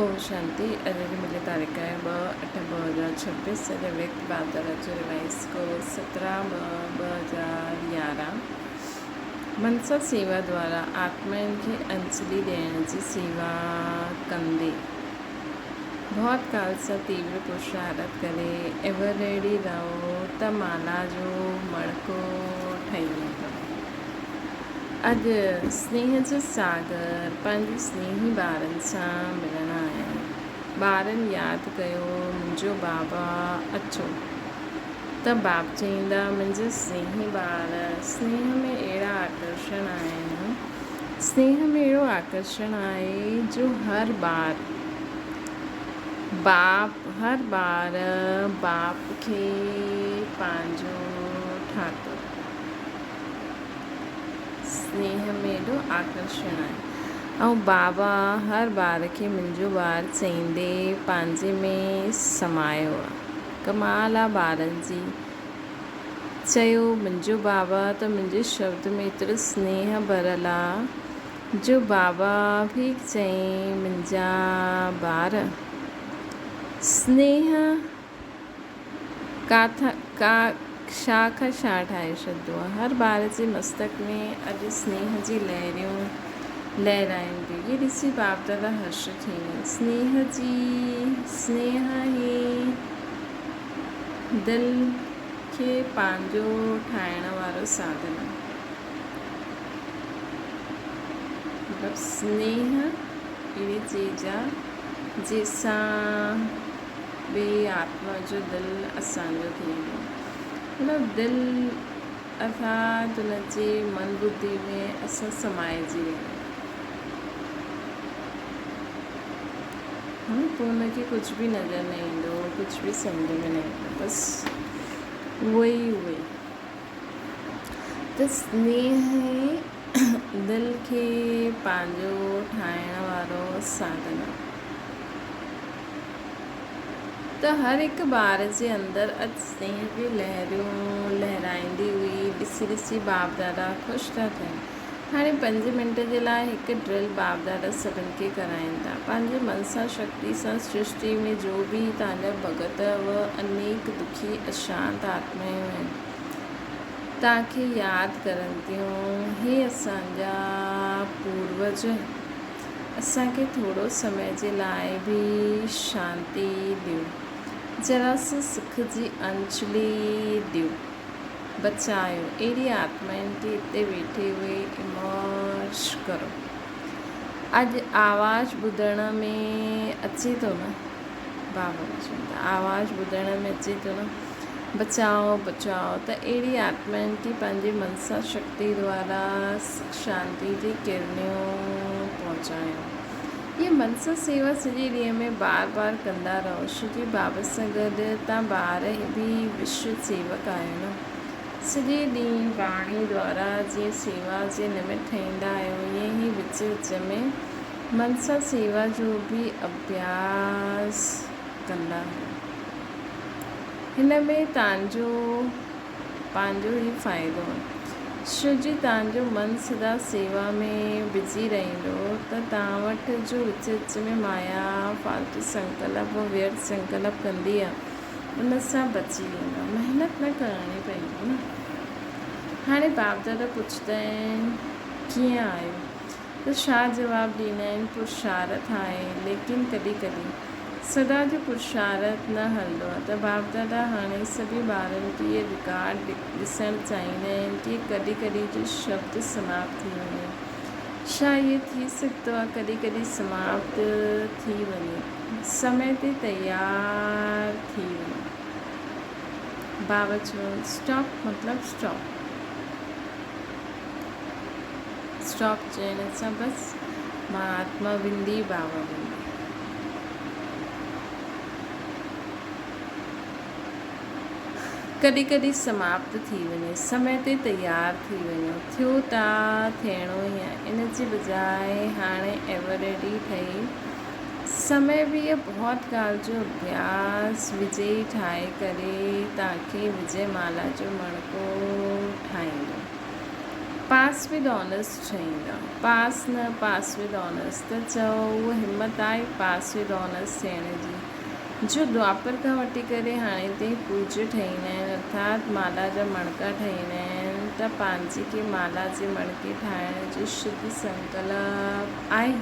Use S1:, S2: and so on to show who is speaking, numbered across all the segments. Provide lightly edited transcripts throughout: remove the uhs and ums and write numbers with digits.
S1: اوم شانتي اڄ جي ملي تاريخ آهي ٻه اٺ 2026 اڄ ويڪت بابدادا جو ريوائز ڪورس 17 ٻه 2011 منسا سيوا دوارا آتمائن کي انجلي ڏيڻ جي سيوا ڪندي بهت ڪال سان تيور پرشارت ڪري ايور ريڊي رهو ته مالا جو مڻڪو ٺهي ويندو. اڄ سنيهه جو ساگر پنهنجي سنيهي ٻارن سان ملڻ آيا آهن. ٻارن ياد ڪيو منهنجو بابا اچو ته باپ چئيندا منهنجا سنيهي ٻار سنيهه ۾ اهڙا آڪرشڻ آهن سنيهه ۾ اهڙو آڪرشڻ آهي جو هر ٻار باپ هر ٻار باپ کي پنهنجو ٺاهتو. سنيهه ۾ ايڏو آڪرشڻ آهي ۽ بابا هر ٻار کي منهنجو ٻار چئيندي پنهنجي ۾ سمايو آ. ڪمال آ ٻارن جي. چيو منهنجو بابا ته منهنجي شبد ۾ ايترو سنيهه ڀريل آ جو بابا به چئي منهنجا ٻار. سنيهه. ڪاٿان ڪا ڇا کان ڇا ٺاهي ڇڏندو آهي. هر ٻار جي مستڪ ۾ اڄ سنيهه جي لهريون لهرائين پيون. اهي ڏسي باپ دادا هرش ٿي ويا. سنيهه جي سنيهه ئي دل کي پنهنجو ٺاهڻ وارو ساڌن آهي. مطلب سنيهه اهڙي چيز آهي جنهن سان ٻي آتما جو دل اسان جو ٿي ويندو. مطلب دل ارٿات ان جي من ٻڌي ۾ اسان سمائجي ويندا آهيون. پوء ان کي ڪجهه به نظر نه ايندو، ڪجهه به سمجهه ۾ نه ايندو، بس اهو ئي اهو ئي. ته سنيهه ئي دل کي پنهنجو ٺاهڻ وارو ساڌن آهي. ته هر هڪ ٻار جي اندر اڄ سنيهه جون لهريون لهرائيندي هئي. ڏسي ڏسي باپ دادا خوش ٿا ٿين. هاڻي پنج منٽ جي لاء هڪ ڊرل باپ دادا سڀن کي ڪرائين ٿا. پنهنجي منسا شڪتي سان سرشٽي ۾ جو به توهان جا ڀڳت و انيڪ دکي اشانت آتمايون آهن، توهان کي ياد ڪرن ٿيون. هي اسان جا پوروج! اسان کي ٿورو سمي جي لاء به شانتي ڏيو. ذرا سي سک جي انچلي ڏيو. بچايو. اهڙي آتمائن کي هتي ويٺي هوئي امرش ڪرو. اڄ آواز ٻڌڻ ۾ اچي ٿو نه؟ بابا چون ٿا آواز ٻڌڻ ۾ اچي ٿو نه؟ بچاء بچاء ته اهڙي آتمائن کي پنهنجي منسا شڪتي دوارا سک شانتي جي ڪرڻيون پهچايو. هيء منسا سيوا سڄي ڏينهن ۾ بار بار ڪندا رهو. شو جي بابت سان گڏ تان ٻار به وشو سيوڪ آهيو نه. سڄي ڏينهن واڻي دوارا جيئن سيوا جي نمت ٺهيندا آهيو ائين ئي وچ وچ ۾ منسا سيوا جو به اڀياس ڪندا آهيو. هن ۾ توهان جو پنهنجو ئي فائدو آهي. ڇو جي توهان جو من سدا سيوا ۾ بزي رهندو ته توهان وٽ جو وچ وچ ۾ مايا فالتو سنڪلپ و ويرٿ سنڪلپ ڪندي آهي ان سان بچي ويندا. محنت نه ڪرڻي پوندي نه. هاڻي باپ دادا پڇندا آهن ڪيئن آهيو؟ ته ڇا جواب ڏيندا آهن پرشارٿ آهي ليڪن ڪڏهن ڪڏهن سدا جو پرشارٿ نه هلندو آهي ته باپ دادا هاڻي سڀئي ٻارن کي اهي رڪارڊ ڏسڻ چاهيندا آهن ڪي ڪڏهن ڪڏهن جو شبد سماپت ٿي وڃي ڇا اهي ٿي سگهندو آهي ڪڏهن ڪڏهن سماپت ٿي وڃي سمي تي تيار ٿي وڃي بابا چيو اسٽاپ مطلب اسٽاپ. اسٽاپ چئڻ سان بس مان آتما ويندي بابا ويندي. ڪڏهن ڪڏهن سماپت ٿي وڃي. سمي تي تيار ٿي وڃو. ٿيو ته ٿيڻو ئي آهي. ان جي بجاء هاڻي ايور ريڊي ٺهي سمي به اها بهت ڳالهه جو اڀياس وجئي ٺاهي ڪري توهان کي وجئي مالا جو مڻڪو ٺاهيندو. پاس ود آنرس ٺهيندا. پاس نه پاس ود آنرس ته چئو اهو همت آهي پاس ود آنرس ٿيڻ جي جو دوآپر کان وٺي ڪري هاڻي تائين پوڄ ٺهيندا آهن ارٿات مالا جا مڻڪا ٺهيندا آهن ته پنهنجي کي مالا جي مڻڪي ٺاهڻ جو شڌ سنڪلپ آهي.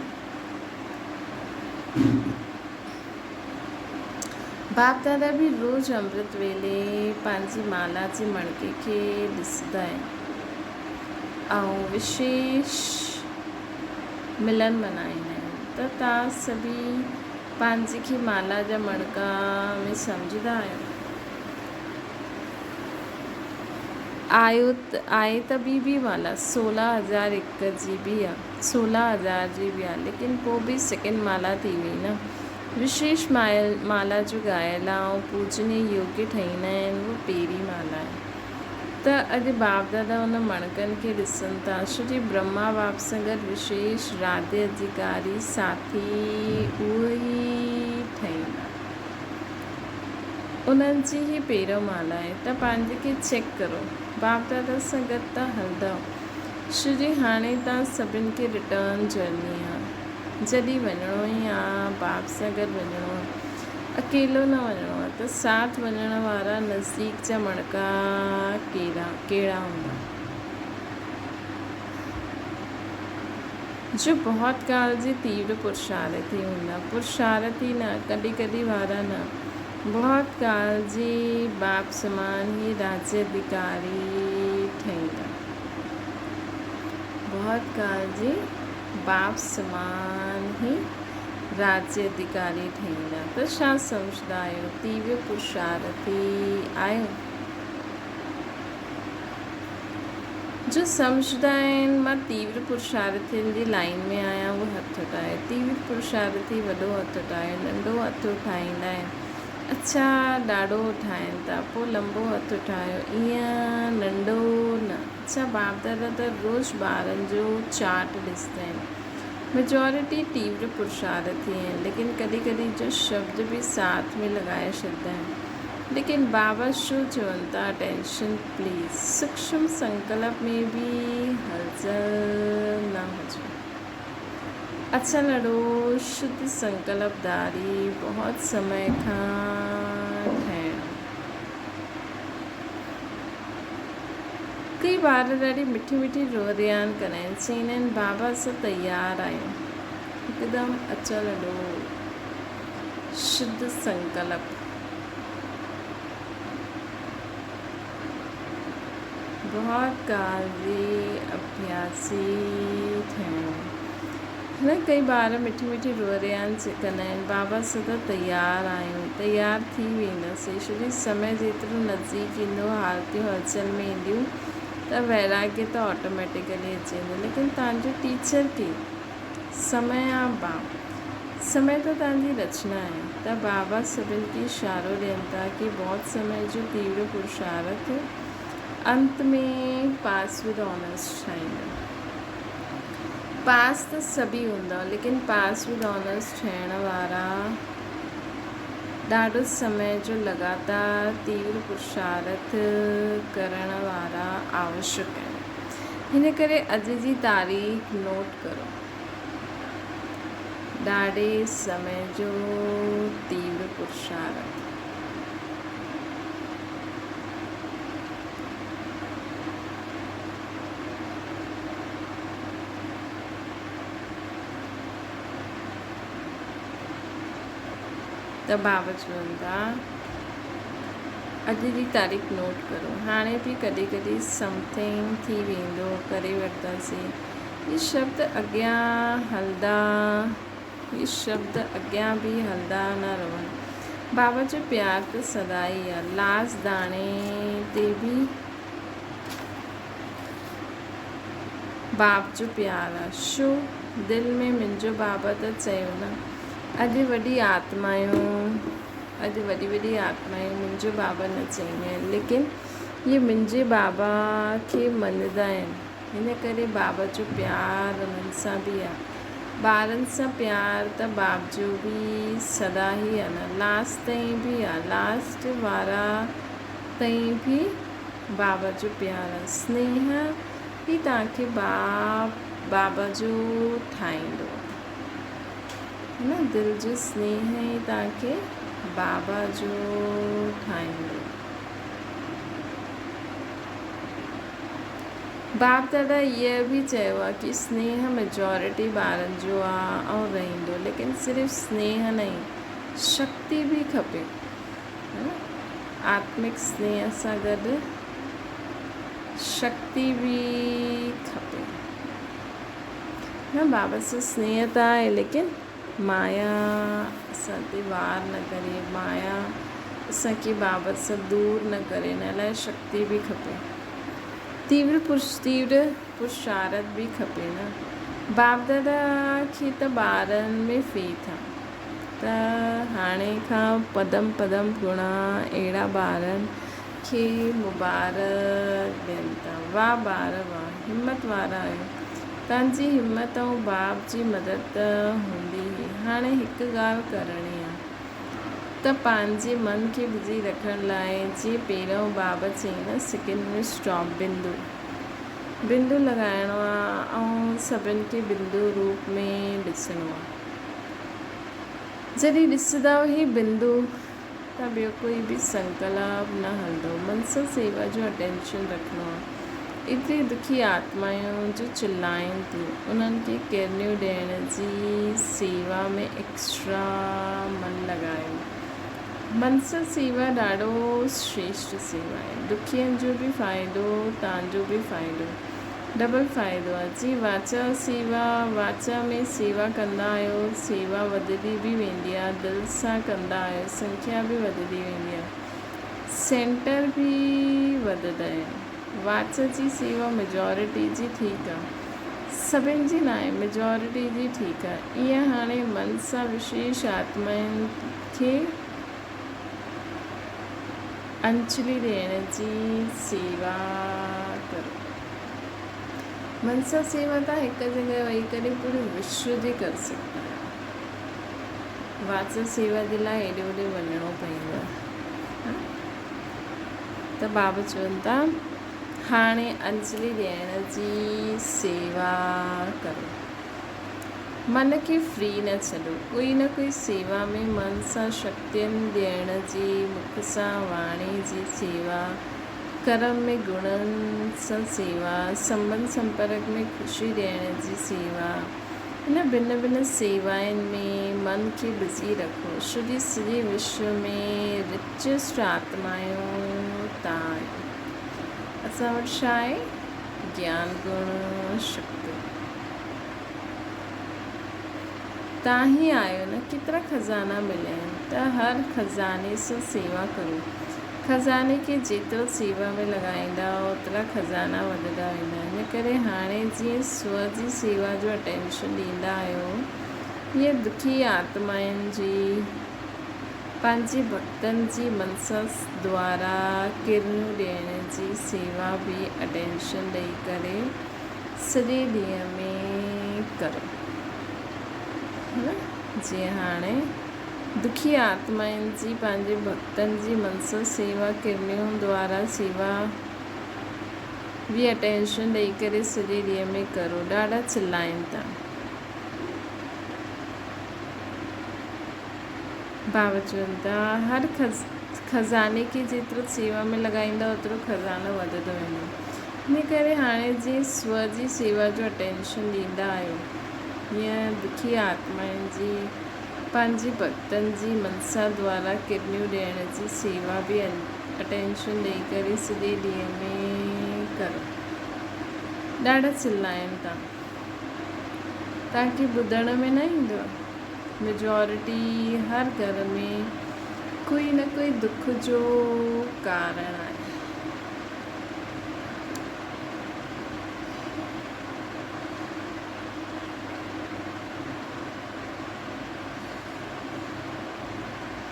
S1: باپ دادا به روز امرت ويلي پنهنجي مالا جي مڻڪي کي ڏسندا آهن ۽ وشيش ملن منائيندا آهن ته توهان سڀئي پنهنجي کي مالا جا مڻڪا ۾ سمجهندا آهيو. آيو آهي ته ٻي به مالا سولهه هزار هڪ جي به آ، سولهه هزار جي به آ، ليڪن پوء به سيڪنڊ مالا ٿي وئي نه. وشيش مالا جو ڳايل آ ۽ پوڄني يوگيه ٺهيندا آهن اهو پهرين مالا آهي. ته اڄ باپ دادا ان مڻڪن کي ڏسن ٿا. شري برهما باپ سان گڏ وشيش راڌي اڌيڪاري ساٿي اهو ئي ٺهيندا. انهن جي هي پهريون مالا آهي ته پنهنجي کي چيڪ ڪرو. باپ دادا سان گڏ ته هلندؤ. شري هاڻي تان سڀن کي رٽرن جرني آ. جڏهن وڃڻو ئي آ باپ سان گڏ وڃڻو آ. اڪيلو نه وڃڻو آ ته ساٿ وڃڻ وارا نزديڪ جا مڻڪا ڪهڙا هوندا. جو بهت ڪال جي تيور پرشارٿي هوندا. پرشارٿي نه، ڪڏهن ڪڏهن وارا نه. بهت ڪال جي باپ سمان هي راجيه اڌيڪاري ٺهيندا. بهت ڪال جي باپ سمان هي راجيه اڌيڪاري ٺهيندا ته ڇا سمجهندا آهيو؟ تيور پرشارٿي آهيو؟ جو سمجهندا آهن مان تيور پرشارٿين جي لائين ۾ آهيان اهو هٿ اٺايو. تيور پرشارٿي وڏو هٿ اٺايو، ننڍو هٿ اٺائيندا آهن. اڇا ڏاڍو اٺائين ٿا، پوء لنبو هٿ اٺايو، ايئن ننڍو نه. اڇا باپ دادا ته روز ٻارن جو چارٽ ڏسندا آهن. ميجارٽي تيور پرشارٿي آهن ليڪن ڪڏهن ڪڏهن جو شبد به ساٿ ۾ لڳائي ڇڏدا آهن. ليڪن بابا شو چون ٿا اٽينشن پليز سوڪشم سنڪلپ ۾ به هلچل نه هجي. اڇا لڙو شڌ سنڪلپ ڌاري بهت سمي کان ٺهڻو. ڪي ٻار ڏاڍي مٺي مٺي روريان ڪندا آهن، چئيندا آهن بابا اسان تيار آهيون. هڪدم اچڻ ڏو شڌ سنڪلپ. بهت ڪال جي اڀياسي ٿيڻو. هن ڪئي ٻار مٺي مٺي روريان ڪندا آهن، بابا سدا تيار آهيون، تيار ٿي وينداسين. ڇو جو سمي جيترو نزديڪ ايندو حالتيون هلچل ۾ اينديون ته ويراڳي ته آٽوميٽيڪلي اچي ويندو. ليڪن توهان جو ٽيچر ڪير؟ سمي آ باپ. سمي ته توهان جي رچنا آهي. ته بابا سڀن کي اشارو ڏين ٿا ڪي بهت سمي جو تيور پرشارٿ انت ۾ پاس ود آنرس ٺاهيندو. پاس ته سڀئي هوندا ليڪن پاس ود آنرس ٺهڻ وارا ڏاڍو سمي جو لڳاتار تيور پرشارٿ ڪرڻ وارا آوشڪ آهن. هن ڪري اڄ جي تاريخ نوٽ ڪرو. ڏاڍي سمي جو تيور پرشارٿ. ته بابا چون ٿا اڄ جي تاريخ نوٽ ڪرو. هاڻي به ڪڏهن ڪڏهن سمٿنگ ٿي ويندو ڪري وٺنداسين. هي شبد اڳيان هلندا هي شبد اڳيان به هلندا نه رهن. بابا جو پيار ته سدا ئي آ. لاس داڻي تي به باپ جو پيار آ. شو دل ۾ منهنجو بابا ته چيو نه. اڄ وڏي آتمايون اڄ وڏي وڏي آتمايون منهنجو بابا نه چئينديون آهن ليڪن اهي منهنجي بابا کي مڃندا آهن. ان ڪري بابا جو پيار انهن سان به آ. ٻارن سان پيار ته باپ جو به سدا ئي آ نه. لاسٽ تائين به آ. لاسٽ وارا تائين به بابا جو پيار آ. سنيهه ئي توهان کي باپ بابا جو ٺاهيندو. نه دل جو سنيهه ئي توهان کي بابا جو ٺاهيندو. باپ دادا اهو به چيو آهي ڪي سنيهه ميجارٽي ٻارن جو آهي ۽ رهندو ليڪن صرف سنيهه نهي شڪتي به کپي آتمڪ سنيهه سان گڏ شڪتي به کپي. نه بابا سان سنيهه ته آهي ليڪن مايا اسان تي وار نه ڪري، مايا اسان کي بابا سان دور نه ڪري، ان لاء شڪتي به کپي. تيور تيور پرشارت به کپي نه. باپ دادا کي ته ٻارن ۾ فيٿ آ ته هاڻي کان پدم پدم گڻا اهڙا ٻارن کي مبارڪ ڏين ٿا. واھ ٻار واھ همت وارا آهيو. توهان جي همت ۽ باپ جي مدد ته هوندي ئي. هاڻي هڪ ڳالهه ڪرڻي آ ته پنهنجي من کي بزي رکڻ لاء جيئن پهريون باب چئي نه سڪن ۾ اسٽاپ بندو بندو لڳائڻو آ ۽ سڀن کي بندو روپ ۾ ڏسڻو آ. جڏهن ڏسندؤ هي بندو ته ٻيو ڪوئي به سنڪلپ نه هلندو. من سان سيوا جو اٽينشن رکڻو آ. ايتري دکي آتمائون جو چلائين ٿيون، انهن کي ڪرنيون ڏيڻ جي سيوا ۾ ايڪسٽرا من لڳايو. من سان سيوا ڏاڍو شريشٽ سيوا آهي. دکين جو به فائدو، تان جو به فائدو. ڊبل فائدو آ. جي واچا سيوا، واچا ۾ سيوا ڪندا آهيو، سيوا وڌندي به ويندي آ، دل سان ڪندا آهيو، سنکيا به وڌندي ويندي آ، سينٽر به وڌندا آهن. واچا جي سيوا ميجارٽي جي ٺيڪ آ، سڀن جي ناهي، ميجارٽي جي ٺيڪ آ. ايئن هاڻي من سان وشيش آتمائن کي انچلي ڏيڻ جي سيوا ڪرو. منسا سيوا تان هڪ جڳهه ويهي ڪري پوري وشو جي ڪر سگهندا آهيو. واچا سيوا جي لاء هيڏي هوڏي وڃڻو پوندو آهي. ته بابا چون ٿا هاڻي انجلي ڏيڻ جي سيوا ڪرو. من کي فري نه ڇڏو. ڪوئي نه ڪوئي سيوا ۾ من سان شڪتين ڏيڻ جي، مک سان واڻي جي سيوا، ڪرم ۾ گڻن سان سيوا، سنٻنڌ سمپرڪ ۾ خوشي ڏيڻ جي سيوا، ان ڀن ڀن سيوائن ۾ من کي بزي رکو. ڇو جي سڄي وشو ۾ رچيسٽ آتمايون تان آهيو. اسان وٽ ڇا آهي؟ گيان گڻ شڪتي. تان ئي آيو نه ڪيترا خزانا مليا آهن ته هر خزاني سان سيوا ڪرو. خزاني کي جيترو سيوا ۾ لڳائيندا اوترا خزانا وڌندا ويندا. ان ڪري هاڻي جيئن سو جي سيوا جو اٽينشن ڏيندا آهيو تيئن دکي آتمائن جي پنهنجي ڀڳتن جي منسا دوارا ڪرنيون ڏيڻ جي سيوا به اٽينشن ڏئي ڪري سڄي ڏينهن ۾ ڪرو. جيئن هاڻي دکي آتمائن جي پنهنجي ڀڳتن جي منسا سيوا ڪرنيون دوارا سيوا به اٽينشن ڏئي ڪري سڄي ڏينهن ۾ ڪرو. ڏاڍا چلائين ٿا. بابا چون ٿا هر خزاني کي جيترو سيوا ۾ لڳائيندا اوترو خزانو وڌندو ويندو. ان ڪري هاڻي جيئن سو جي سيوا جو اٽينشن ڏيندا آهيو تيئن دکي آتمائن جي پنهنجي ڀڳتن جي منسا دوارا ڪرنيون ڏيڻ جي سيوا به اٽينشن ڏئي ڪري سڄي ڏينهن ۾ ڪرو. ڏاڍا چلائين ٿا. توهان کي ٻڌڻ ۾ نه ايندو آهي. ميجارٽي هر گهر ۾ ڪوئي نه ڪوئي دک جو ڪارڻ آهي.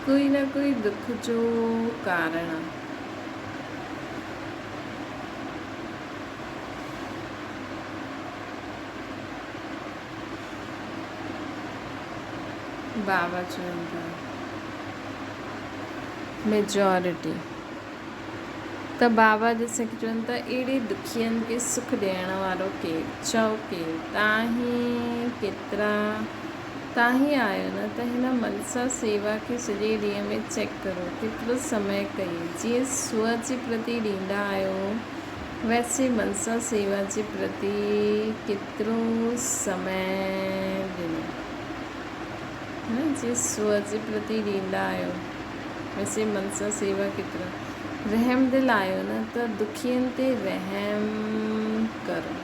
S1: ڪوئي نه ڪوئي دک جو ڪارڻ آهي. بابا چون ٿا ميجارٽي ته بابا جي کي چون ٿا اهڙي دکين کي سک ڏيڻ وارو ڪير؟ چئو ڪير؟ تان هي ڪيترا تان هي آهيو نه ته هن منسا سيوا کي سڄي ڏينهن ۾ چيڪ ڪرو ڪيترو سمي ڪئي جيئن سوء جي پرتي ڏيندا آهيو ويسي منسا سيوا جي پرتي ڪيترو سمي ڏنو نه جيئن سوء جي پرتي ڏيندا آهيو ويسي منسا سيوا ڪيترو رحم دل آهيو نه ته دکين تي رحم ڪرو.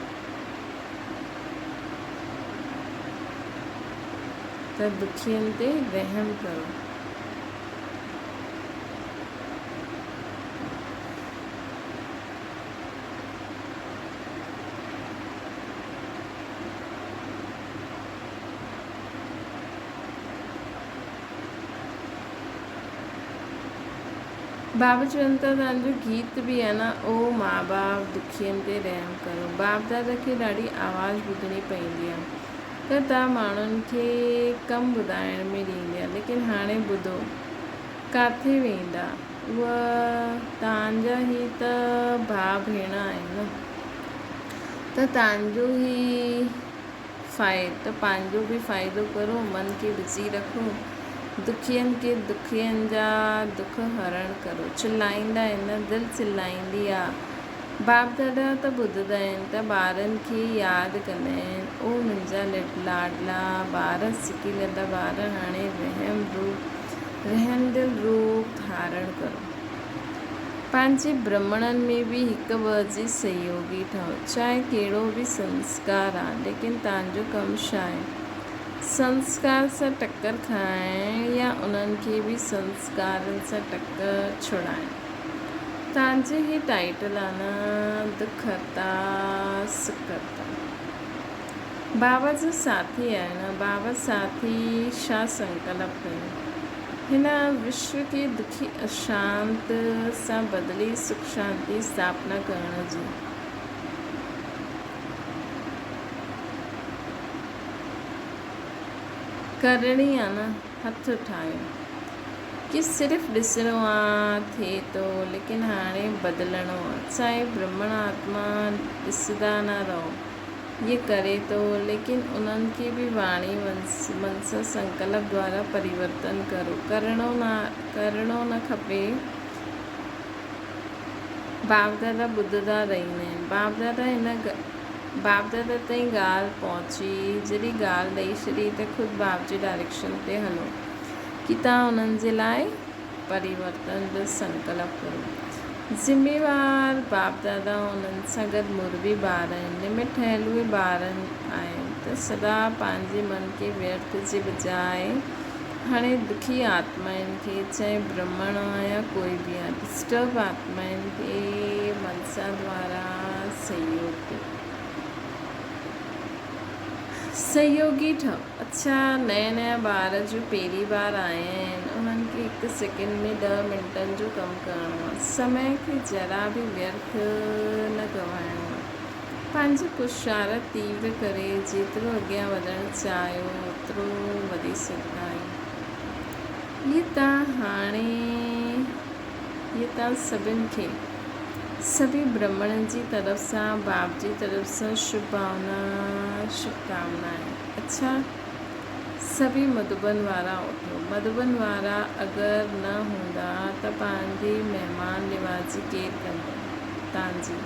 S1: ته دکين تي رحم ڪرو. بابا چون ٿا توهان جو گيت به آهي نه او ماء باپ دکين تي رحم ڪرو باپ دادا کي ڏاڍي آواز ٻڌڻي پئيندي آهي ته توهان ماڻهن کي ڪم ٻڌائڻ ۾ ڏيندي آهي ليڪن هاڻي ٻڌو ڪاٿي ويندا اهي توهان جا هي ته ڀاء ڀيڻ آهن نه ته توهان جو هي فائدو ته پنهنجو به فائدو ڪرو، من کي بزي رکو، دکين کي دکين جا دک هرڻ ڪرو. چلائيندا آهن نه، دل چلائيندي آ. باپ دادا ته ٻڌندا آهن ته ٻارن کي ياد ڪندا آهن، او منهنجا لاڏلا ٻار، سڪي لڌا ٻار، هاڻي رحم روپ، رحمدل روپ ڌارڻ ڪرو. پنهنجي برهمڻن ۾ به هڪ ٻه جي سهيوڳي ٺهو، چاهي ڪهڙو به سنسڪار آ، ليڪن توهان جو ڪم ڇا آهي؟ سنسڪار سان ٽڪر کائڻ يا انهن کي به سنسڪارن سان ٽڪر ڇڙائڻ؟ توهان جي هي ٽائيٽل آ نه دک هرتا سک ڪرتا. بابا جو ساٿي آهي نه، بابا ساٿي ڇا سنڪلپ ڪيو؟ هن وشو کي دکي اشانت سان بدلي سک شانتي اسٿاپنا ڪرڻ جي. ڪرڻي آ نه هٿ ٺاهيو ڪي صرف ڏسڻو آ ٿئي ٿو ليڪن هاڻي بدلڻو آ چاهي برهمڻ آتما ڏسندا نه رهو يي ڪري ٿو ليڪن انهن کي به واڻي منس سنڪلپ دوارا پريورتن ڪرو ڪرڻو نه ڪرڻو نه کپي باپ دادا ٻڌندا رهندا آهن باپ دادا هن باپ دادا تائين ڳالهه پهچي جڏهن ڳالهه ڏئي ڇڏي ته خود باپ جي ڊائريڪشن تي هلو ڪي توهان انهن جي لاء پريورتن جو سنڪلپ ڪريو. ذميوار باپ دادا انهن سان گڏ مربي ٻار آهن. لمٽ ٺهيل اهي ٻارن آهن ته سدا پنهنجي من کي ويرٿ جي بجاء هاڻي دکي آتمائن کي چاهي برهمڻ آ يا ڪوئي به آ ڊسٽرب آتمائن کي منسا دوارا سهيوگ ڏيو. سهيوگي ٺهو. اڇا نيا نيا ٻار جو پهرين بار آيا آهن انهن کي هڪ سيڪنڊ ۾ ڏهه منٽن جو ڪم ڪرڻو آهي سمي کي ذرا به ويرٿ نه گنوائڻو آهي پنهنجي پرشارت تيور ڪري جيترو اڳيان وڌڻ چاهيو اوترو وڌي سگهندا آهيو هي تان هاڻي هي تان سڀن کي سڀي برهمڻن جي طرف سان باپ جي طرف سان شڀ ڀاونا شڀ ڪامنائين. اڇا سڀئي مڌوبن وارا اٿو. مڌوبن وارا اگر نه هوندا ته پنهنجي مهمان نوازي ڪير ڪندو؟ تانجي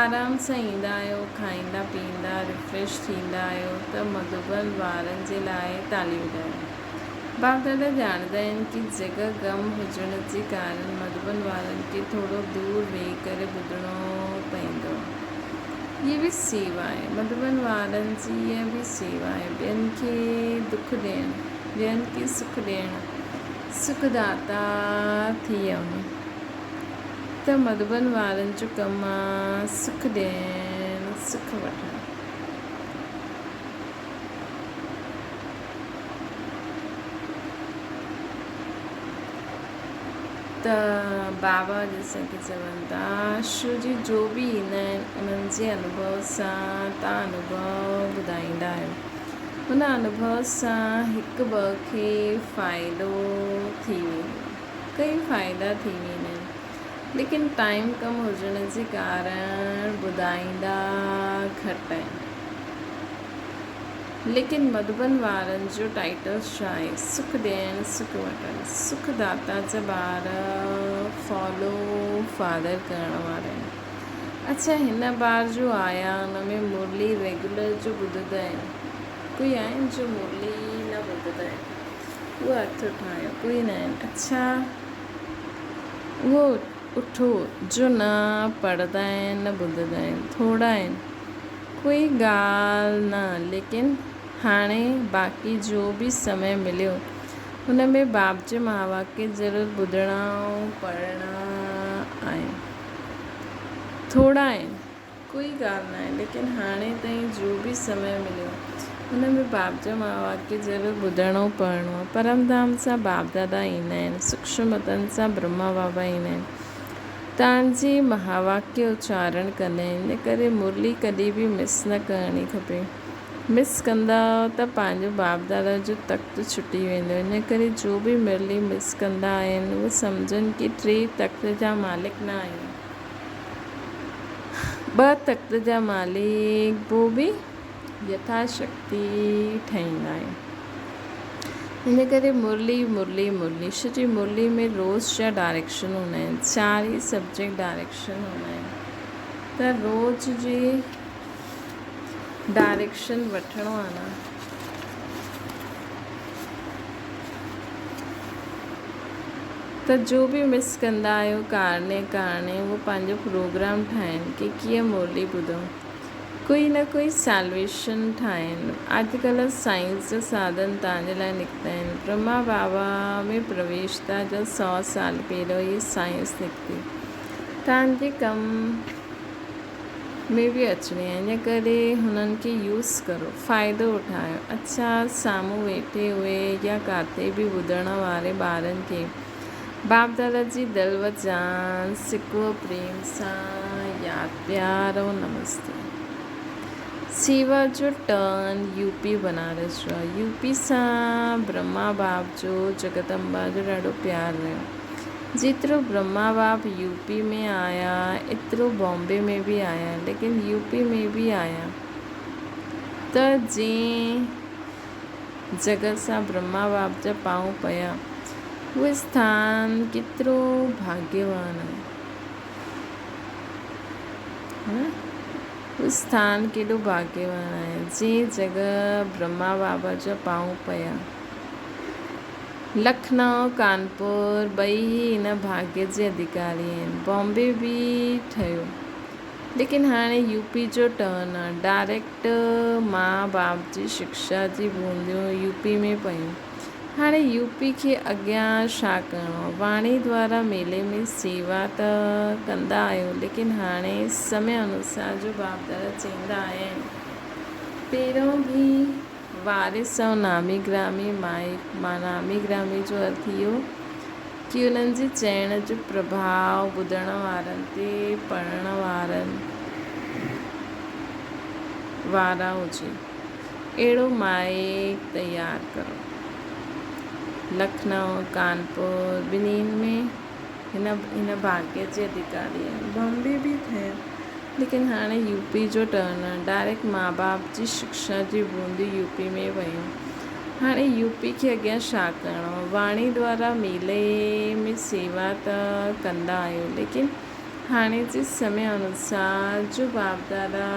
S1: آرام سان ايندا آهيو، کائيندا پيئندا، ريفريش ٿيندا آهيو ته مڌوبن وارن جي لاء تالي وڄايو. باپ دادا ڄاڻندا آهن ڪي جڳهه گم هجڻ جي ڪارڻ مڌوبن وارن کي ٿورو دور ويهي ڪري ٻڌڻو پئيندو آهي. هيء به سيوا آهي. مڌوبن وارن جي هيء به سيوا آهي. ٻين کي دک ڏيڻ، ٻين کي سک ڏيڻ، سک داتا ٿي وڃو ته مڌوبن وارن جو ڪم آ سک ڏيڻ، سک وٺڻ. ته بابا جيسان کي چون ٿا شو جي جو به ايندا آهن انهن جي انوڀو سان تان انوڀو ٻڌائيندا آهيو ان انوڀو سان هڪ ٻه کي فائدو ٿي ويندو آهي ڪئي فائدا ٿي ويندا آهن ليڪن ٽائيم ڪم هجڻ جي ڪارڻ ٻڌائيندا گهٽ آهن. ليڪن مڌوبن وارن جو ٽائيٽل ڇا آهي؟ سک ڏيڻ سک وٺڻ. سک داتا جا ٻار فالو فادر ڪرڻ وارا آهن. اڇا هن بار جو آيا ان ۾ مرلي ريگيولر جو ٻڌندا آهن. ڪوئي آهن جو مرلي نه ٻڌندا آهن؟ اهو هٿ اٺايو. ڪوئي نه آهن. اڇا اهو اٺو جو نه پڙهندا آهن نه ٻڌندا آهن. ٿورا آهن. ڪوئي ڳالهه نه ليڪن هاڻي باقي جو به سمي مليو ان ۾ باب جي مهاواڪيه ضرور ٻڌڻا ۽ پڙهڻا آهن. ٿورا آهن. ڪوئي ڳالهه ناهي ليڪن هاڻي تائين جو به سمي مليو ان ۾ باب جا مهاواڪيه ضرور ٻڌڻو پڙهڻو آهي. پرم ڌام سان باب دادا ايندا آهن، سوڪشم وطن سان برهما بابا ايندا آهن. تان جي مهاواڪيه اچارڻ ڪندا آهن ان ڪري مرلي ڪڏهن به مس نه ڪرڻي کپي. مس ڪندا ته پنهنجو باپ دادا جو تخت ڇٽي ويندو ان ڪري جو به مرلي مس ڪندا آهن اهي سمجهن ڪي ٽي تخت جا مالڪ نه آهيون ٻه تخت جا مالڪ پوء به يٿا شڪتي ٺهيندا آهيون ان ڪري مرلي مرلي مرلي ڇو جي مرلي ۾ روز جا ڊائريڪشن هوندا آهن چار ئي سبجيڪٽ ڊائريڪشن هوندا آهن ته روز جي ڊائريڪشن وٺڻو آ نه. ته جو به مس ڪندا آهيو ڪارڻي ڪارڻي اهو پنهنجو پروگرام ٺاهين ڪي ڪيئن مرلي ٻڌون ڪوئي نه ڪوئي سالويشن ٺاهين اڄڪلهه سائنس جا ساڌن توهان جي لاء نڪتا آهن برهما بابا ۾ پرويشتا جا سئو سال پهريون هي سائنس نڪتي توهان جي ڪم ۾ به اچڻي آهي ان ڪري هنن کي يوز ڪرو فائدو اٺايو اڇا سامهون ويٺي اهي يا ڪاٿي به ٻڌڻ واري ٻارن کي باپ دادا جي دل و جان سڪ و پريم سان ياد پيار و نمستي سيوا جو ٽرن يو پي بنارس جو آهي يو پي سان برهما باپ جو جگت امبا جو ڏاڍو پيار رهيو جيترو برهما باپ يو پي ۾ آيا ايترو بامبي ۾ به آيا ليڪن يو پي ۾ به آيا ته جنهن جڳهه سان برهما باپ جا پانء پيا اهو اسٿان ڪيترو ڀاڳيوان آهي اهو اسٿان ڪيڏو ڀاڳيوان آهي جنهن جڳهه برهما بابا جا پانء پيا. لکنؤ، ڪانپور ٻئي ئي ان ڀاڳيه جي اڌيڪاري آهن. بامبي به ٺهيو. ليڪن هاڻي يو پي جو ٽرن آ. ڊائريڪٽ ماء باپ جي شڪشا جي بونديون يو پي ۾ پيون. هاڻي يو پي کي اڳيان ڇا ڪرڻو آ. واڻي دوارا ميلي ۾ سيوا ته ڪندا آهيو ليڪن هاڻي سمي انوسار جو باپ دادا چئيندا آيا آهن پهريون به وارث ۽ نامي گرامي مائٽ مان نامي گرامي جو ارٿ اهو ڪي انهن جي چئڻ جو پرڀاء ٻڌڻ وارن تي پڙهڻ وارن وارا هجي اهڙو مائٽ تيار ڪرو. لکنؤ، ڪانپور ٻنهين ۾ هن هن ڀاڳيه جي اڌيڪاري آهن. بامبي به ٺهيل ليڪن هاڻي يو پي جو ٽرن آهي. ڊائريڪٽ ماء باپ جي شڪشا جي بونديون يو پي ۾ ويون. هاڻي يو پي کي اڳيان ڇا ڪرڻو آهي. واڻي دوارا ميلي ۾ سيوا ته ڪندا آهيو ليڪن هاڻي جي سمي انوسار جو باپ دادا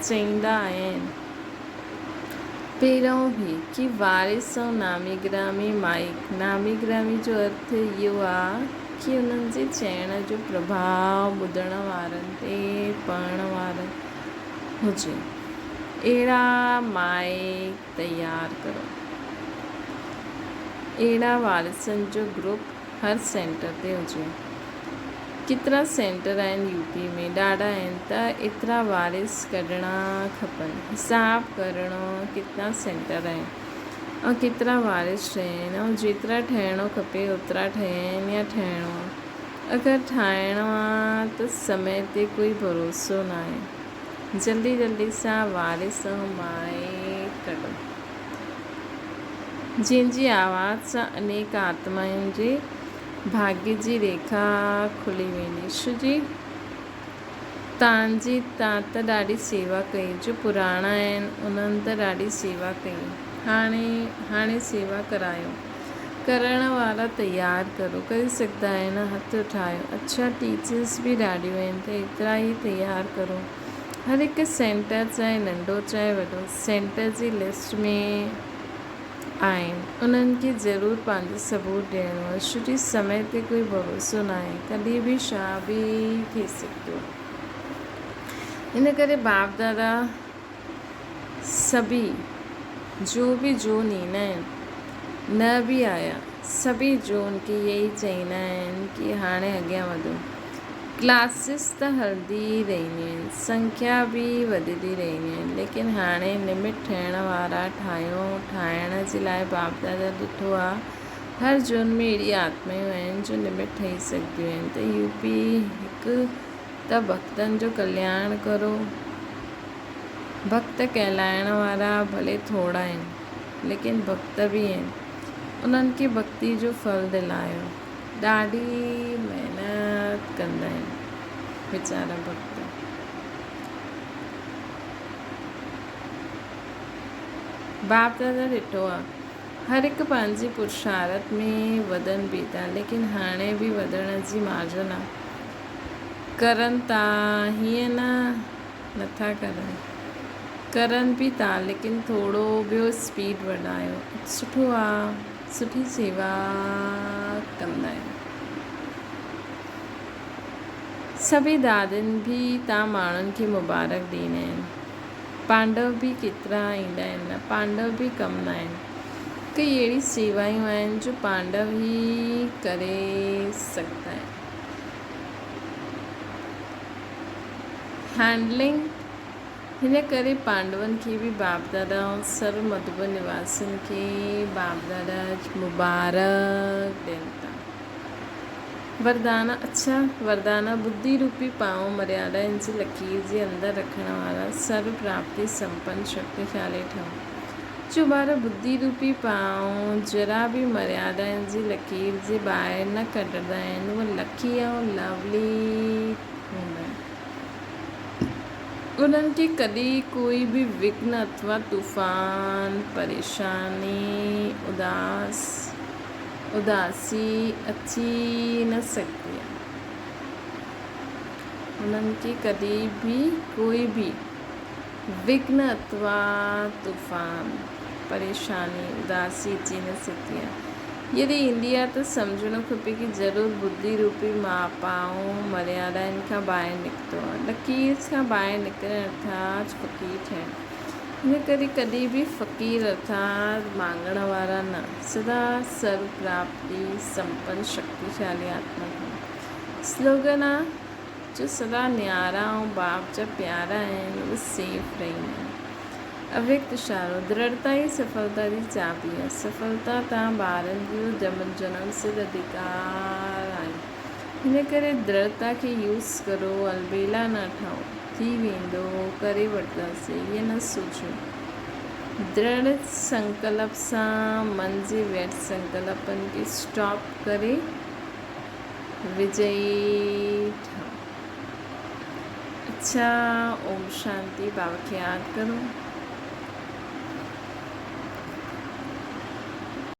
S1: چئيندا آهن پهريون هي ڪي وارث ۽ نامي گرامي مائڪ، نامي گرامي جو ارٿ اهو آ ڪي انهن جي چئڻ جو پرڀاء ٻڌڻ وارن تي پڙهڻ وارن هجي اهڙا مائڪ تيار ڪرو. اهڙا وارثن جو گروپ هر سينٽر تي هجي. ڪيترا سينٽر آهن يو پي ۾ ڏاڍا آهن ته ايترا وارث ڪڍڻا کپن حساب ڪرڻو ڪتنا سينٽر آهن ۽ ڪيترا وارث ٺهيا آهن ۽ جيترا ٺهڻو کپي اوترا ٺهيا آهن يا ٺهڻو آ اگر ٺاهڻو آ ته سمي تي ڪوئي ڀروسو ناهي جلدي جلدي سان وارث ۽ مائي ڪڍو جنهن جي آواز سان انيڪ آتمائن جي ڀاڳيه جي ريکا کلي ويندي. شو جي تان جي تان ته ڏاڍي سيوا ڪئي، جو پراڻا آهن انهن ته ڏاڍي سيوا ڪئي، هاڻي هاڻي سيوا ڪرايو، ڪرڻ وارا تيار ڪرو، ڪري سگهندا آهن هٿ اٺايو، اڇا ٽيچرس به ڏاڍيون آهن ته ايترا ئي تيار ڪرو، هر هڪ سينٽر چاهي ننڍو چاهي وڏو سينٽر جي لسٽ ۾ آهن انهن کي ضرور پنهنجو ثبوت ڏيڻو آهي ڇو جي سمي تي ڪوئي ڀروسو ناهي ڪڏهن به ڇا به ٿي سگهندو آهي ان ڪري باپ دادا سڀئي جو به جو نيندا آهن نه به آيا سڀئي جون کي اهي ئي چئيندا آهن ڪي هاڻي اڳيان وڌو. ڪلاسز ته هلندي ئي رهنديون آهن، سنکيا به وڌندي رهندي آهن، ليڪن هاڻي لمٽ ٺهڻ وارا ٺاهيو، ٺاهڻ جي لاء باپ دادا ڏٺو آ، هر جون ۾ اهڙي آتمايون آهن جو لمٽ ٺهي سگهنديون آهن ته يو پي هڪ ته ڀڳتن جو ڪلياڻ ڪرو، ڀڳت ڪهلائڻ وارا ڀلي ٿورا آهن، ليڪن ڀڳت به آهن، انهن کي ڀڳتي جو ڦل دلايو. ڏاڍي محنت ڪندا آهن ويچارا ڀڳت. باپ دادا ڏٺو آ هر هڪ پنهنجي پرشارت ۾ وڌن به ٿا ليڪن هاڻي به وڌڻ جي مارجنا ڪرن ٿا هيئن نه نٿا ڪرن ڪرن به ٿا ليڪن ٿورو ٻيو اسپيڊ وڌايو سٺو آ. سٺي سيوا ڪندا آهن. سڀئي دادين به تان ماڻهن کي مبارڪ ڏيندا آهن. پانڊو به ڪيترا ايندا آهن نه پانڊو به ڪم نه آهن. ڪئي اهڙي سيوايون آهن جو پانڊو ئي ڪري سگهندا آهن. هينڊلنگ هن ڪري پانڊون کي به باپ دادا ۽ سرو مڌوبن نواسين کي باپ دادا مبارڪ ڏين ٿا. وردانا، اڇا وردانا ٻڌي روپي پانء مريادا جي لڪير جي اندر رکڻ وارا سرو پراپتي سمپن شڪتيشالي ٺهو. جو ٻار ٻڌي روپي پانء ذرا به مريادا جي لڪير جي ٻاهر نه ڪڍندا آهن اهي لڪي ۽ لولي هوندا آهن. انهن کي ڪڏهن ڪوئي به وگهن اٿوا طوفان، پريشاني، اداس، اداسي اچي نه سگهندي آهي. انهن کي ڪڏهن به ڪوئي به وگهن اٿوا طوفان، پريشاني، اداسي اچي نه سگهندي آهي. جڏهن ايندي آهي ته سمجهڻو کپي ڪي ضرور ٻڌي روپي ماپائون مريادائن کان ٻاهر نڪتو آهي. لڪير کان ٻاهر نڪرڻ ارٿات فقير ٿيڻ. ان ڪري ڪڏهن به فقير ارٿات مانگڻ وارا نه، سدا سرو پراپتي سمپن شڪتيشالي آتما ٿيڻ. سلوگن آ جو سدا نيارا ۽ باپ جا پيارا آهن اهي سيف رهندا آهن. اويڪت اشارو، درڙتا ئي سڦلتا جي چاٻي آهي. سڦلتا تان ٻارن جو جنم سڌ اڌڪار آهي. ان ڪري درڙتا کي يوز ڪرو، البيلا نه ٺهو. ٿي ويندو، ڪري وٺنداسين، ائين نه سوچيو. درڙ سنڪلپ سان من جي ويرٿ سنڪلپن کي اسٽاپ ڪري وجئي ٺهو. اڇا اوم شانتي بابا کي ياد ڪرو.